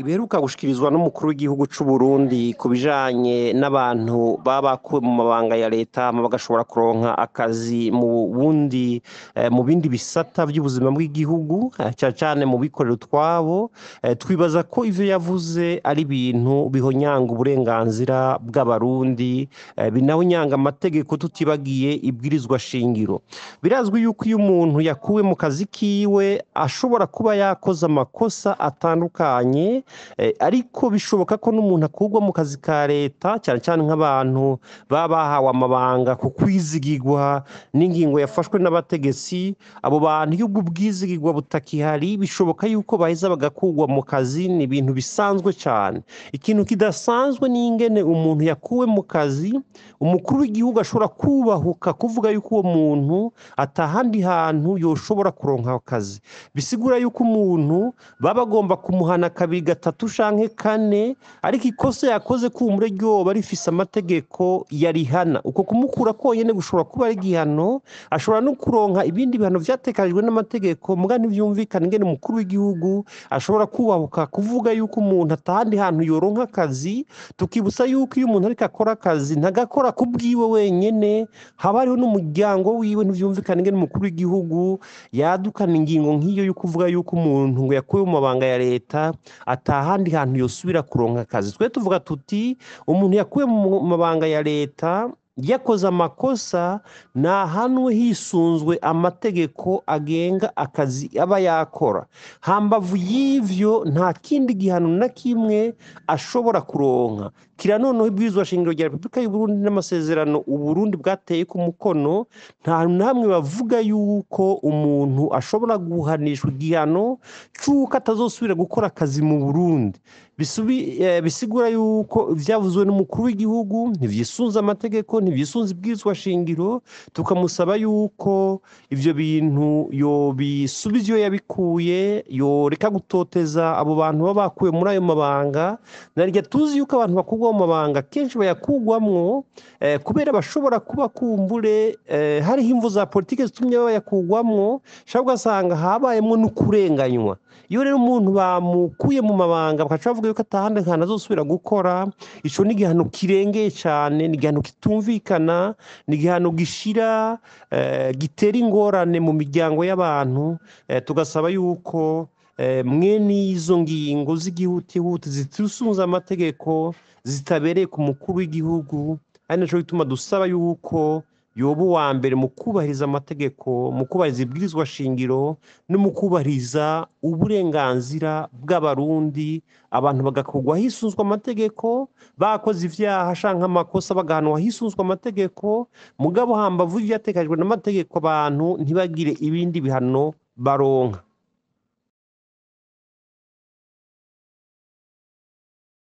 Ibiheruka gushikirizwa n'umukuru w'igihugu c'Uburundi ku bijanye n'abantu baba bakuwe mu mabanga ya leta hama bagashobora kuronka akazi mu bundi mu bindi bisata vy'ubuzima bw'igihugu, cane cane mu bikorera utwabo, twibaza ko ivyo yavuze ari ibintu bihonyanga uburenganzira bw'abarundi, binahonyanga amategeko tutibagiye ibwirizwa shingiro. Birazwi yuko iyo umuntu yakuwe mu kazi kiwe ashobora kuba yakoze amakosa atandukanye, ariko bishoboka ko n'umuntu akurwa mu kazi ka leta, cane cane nk'abantu baba bahawe amabanga ku kwizigirwa n'ingingo yafashwe n'abategetsi, abo bantu iyo ubwo bwizigirwa butakihari bishoboka yuko baheza bagakurwa mu kazi, ni ibintu bisanzwe cane. Ikintu kidasanzwe ni ingene umuntu yakuwe mu kazi, umukuru w'igihugu ashobora kubahuka kuvuga yuko uwo muntu atahandi hantu yoshobora kuronka akazi. Bisigura yuko umuntu baba bagomba kumuhana kabiri, gatatu canke kane, ariko ikosa yakoze kumbure ryoba rifise amategeko yarihana. Uko kumukura konyene gushobora kuba ari igihano, ashobora no kuronka ibindi bihano vyategekanijwe n'amategeko, muga ntivyumvikana ingene umukuru w'igihugu ashobora kubahuka kuvuga yuko umuntu atahandi hantu yoronka akazi, tukibutsa yuko iyo umuntu ariko akora akazi ntagakora kubwiwe wenyene, haba hariho n'umuryango wiwe, ntivyumvikana ingene umukuru w'igihugu yadukana ingingo nk'iyo yo kuvuga yuko umuntu ngo yakuwe mu mabanga ya leta atahandi hantu yosubira kuronka akazi. Twe tuvuga tuti umuntu yakuwe mu mabanga ya leta yakoze amakosa nahanwe hisunzwe amategeko agenga akazi aba yakora. Hambavu y'ivyo nta kindi gihano na kimwe ashobora kuronka. Kira noneho ibwirizwa shingiro rya Repubulika y'Uburundi n'amasezerano Uburundi bwateyeko umukono, nta hantu na hamwe bavuga yuko umuntu ashobora guhanishwa igihano c'uko atazosubira gukora akazi mu Burundi. Bisigura yuko ivyavuzwe n'umukuru w'igihugu ntivyisunze amategeko, ntivyisunze ibwirizwa shingiro, tukamusaba yuko ivyo bintu yobisubiza iyo yabikuye, yoreka gutoteza abo bantu baba bakuwe muri ayo mabanga. Narya tuzi yuko abantu bakurwa mu mabanga kenshi bayakurwamwo kubera bashobora kuba kumbure hariho imvo za politike zitumye bayakurwamwo, canke ugasanga habayemwo n'ukurenganywa. Iyo rero umuntu bamukuye mu mabanga bakaca bavuga yuko atahandi hantu azosubira gukora, ico ni igihano kirengeye cane, ni igihano kitumvikana, ni igihano gishira gitera ingorane mu miryango y'abantu, tugasaba yuko mwene izo ngingo z'igihutihuti zitisunze amategeko zitabereye ku mukuru w'igihugu, ari naco gituma dusaba yuko yoba uwa mbere mu kubahiriza amategeko, mu kubahiriza ibwirizwa shingiro no mu kubahiriza uburenganzira bw'abarundi, abantu bagakurwa hisunzwe amategeko, bakoze ivyaha canke amakosa bagahanwa hisunzwe amategeko, mugabo hambavu y'ivyategekanijwe n'amategeko abantu ntibagire ibindi bihano baronka.